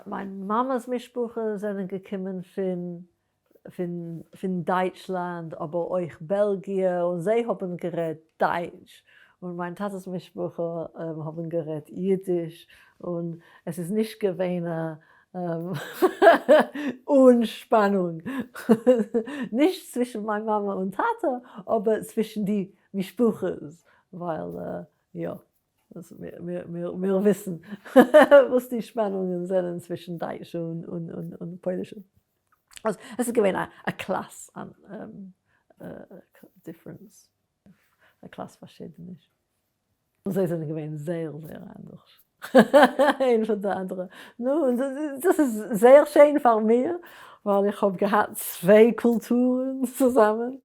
מיין מאמע'ס משפחה זענען געקומען פון פון דייטשלאנד אבער אויך בעלגיע און זיי האבן גערעדט דייטש און מיין טאטע'ס משפחה האבן גערעדט אידיש און עס איז נישט געווען א אן שפאנונג נישט צווישן מיין מאמע און טאטע אבער צווישן די משפחות ווייל יא מיר וויסן וואס די שפאנונגען זענען צווישן דייטשע און פוילישע. עס איז געווען א class difference, א class פארשידעניש. און זיי זענען געווען זייער זייער אנדערש איינע פון די אנדערע. נו, און דאס איז זייער שיין פאר מיר, ווייל איך האב געהאט צוויי קולטורן צוזאמען.